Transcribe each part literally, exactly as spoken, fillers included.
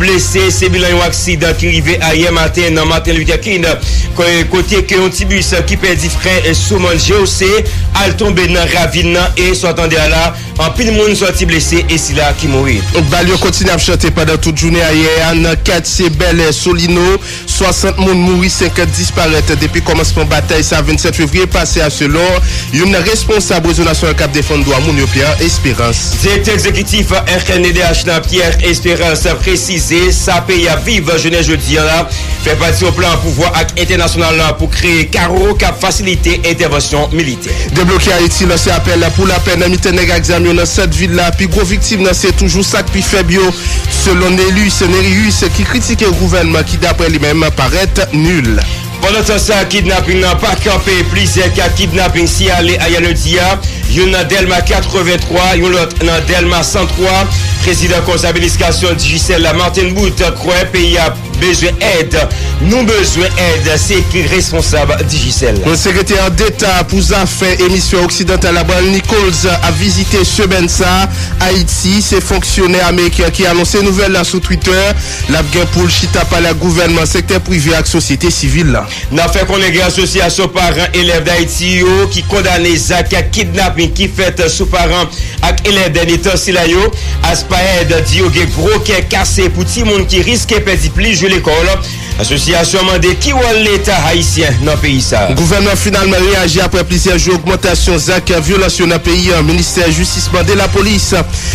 Blese, se bilan yon aksidan ki rive ayè maten nan Martin Luther King, ko-, kote ke yon ti bis ki pèdi fren sou mòn G O C al tonbe nan ravin nan e sa w tande a la, anpil moun sòti blese e sila ki mouri. Bal yo kontinye ap chante pandan tout jounen ayè a nan katye Bèlè Solino. Swasant moun mouri, senkant disparèt depi kòmansman batay sa vennsèt fevriye pase a, selon youn nan responsab Rezo Nasyonal k ap defann dwa moun yo, Pierre Espérance. Direktè egzekitif F N E D H nan, Pierre Espérance, presize sa peyi ap viv jounen jodi a la fè pati yon plan pouvwa ak entènasyonal la pou kreye kawo k ap fasilite entèvansyon militè. Debloke Ayiti lanse apèl pou lapè nan mitan nèg ak zam yo nan sant vil la. Pi gwo viktim nan se toujou sa k pi fèb yo, selon Nelus Nerius, ki kritike yon gouvènman ki, daprè li menm, parèt nil. Pandan tan sa, kidnaping nan pa kanpe. Plizyè ka kidnaping siyale ayè lendi a, youn nan Dèlma katrevenntwa, yon lòt nan Dèlma san twa. Prezidan konsèy administrasyon Digicel la, Martin Boot, kwè peyi a bezwen èd. Nou bezwen èd, se ekri responsab Digicel la. Sekretè Deta pou zafè emisfè oksidantal la, Brian Nichols, ap vizite semèn sa a Ayiti. Se fonksyonè ameriken ki anonse nouvèl la sou Twitter. L ap gen pou l chita pale ak gouvènman, sektè prive ak sosyete sivil la. N ap fè konnen gen asosyasyon paran elèv Dayiti yo ki kondane zak kidnaping ki fèt sou paran ak elèv dènye tan sila yo. Aspaed di yo gen gwo kè kase pou timoun ki riske pèdi plis jou lekòl. Asosyasyon an mande ki wòl Leta ayisyen nan peyi sa a. Gouvènman an finalman reyaji apre plizyè jou ogmantasyon zak vyolans yo nan peyi an. Ministè Jistis mande lapolis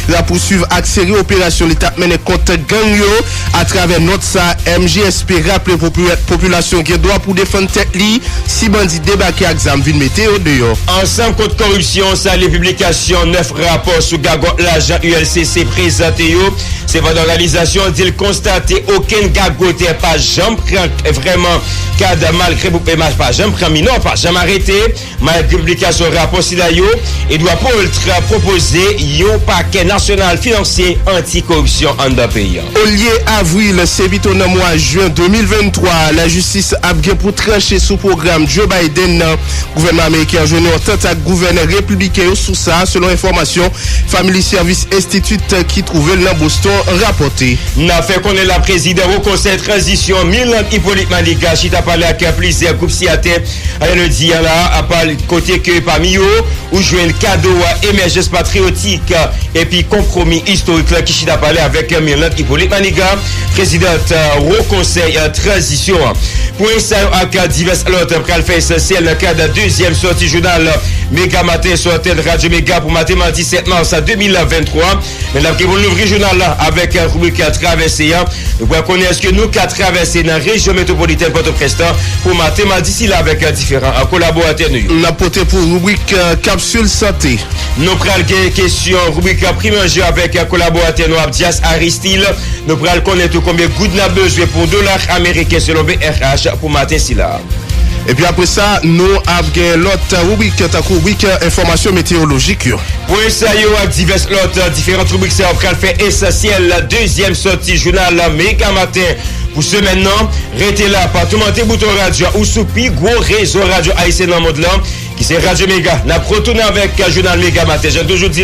rapousuiv ak seri operasyon li t ap mennen kont gang yo. Atravè nòt sa, M J S P raple popi-, popilasyon gen dwa pou defann tèt li si bandi debake ak zam vin mete yo deyò. Ansanm kont koripsyon, sa li piblikasyon nèf rapò sou gagòt lajan U L C C prezante yo. Sepandan, òganizasyon an di l konstate okenn gagòtè pa janm pran vrèman kad, malgre pou pa janm pran minò, pa janm arete. Malgre piblikasyon rapò sila yo, Edouard Polt pwopoze yon pakè nasyonal finansye anti-koripsyon anndan peyi a. Olye avril, se pito nan mwa jen de mil venntwa a lajistis ap gen pou tranche sou pwogram Joe Biden nan. Gouvènman ameriken an jwenn yon antant ak gouvènè repibliken yo sou sa, selon enfòmasyon Family Service Institute ki twouve l nan Boston rapòte. N ap fè konnen la, prezidan Wo Konsèy Tranzisyon, Mirlande Hyppolite Manigat, chita pale ak plizyè gwoup siyatè ayè lendi a la, apa kote ke pami yo, ou jwenn kado a emèjans patriyotik epi konpwomi istorik la ki chita pale avèk Mirlande Hyppolite Manigat, prezidant, eh, Wo Konsèy, eh, Tranzisyon an. Pwen sa yo ak divès lòt pral fè esansyèl nan kad dezyèm sòti jounal Mega Maten sou antèn Radyo Mega pou maten madi sèt mas de mil venntwa. Men n ap gen pou n louvri jounal la avèk ribrik Travèse a. Nou pral konnen èske nou ka travèse nan rejyon metwopolitèn Pòtoprens lan pou maten madi sila avèk diferan kolaboratè nou yo. N ap pote pou ribrik Kapsil Sante. Nou pral gen kesyon ribrik Pri Manje avèk kolaboratè nou Abdias Aristil. Nou pral konnen tou konbyen goud n ap bezwen pou yon dola ameriken selon B R H pou maten sila. Epi apre sa, nou ap gen lòt ribrik, tankou ribrik enfòmasyon meteyolojik yo. Pwen sa yo ak divès lòt diferan ribrik sa yo pral fè esansyèl dezyèm sòti jounal Mega Maten pou semèn nan. Rete la, pa toumante bouton radyo ou sou pi gwo rezo radyo ayisyen nan mond lan, ki se Radyo Mega. N ap retounen avèk jounal Mega Maten, jan toujou di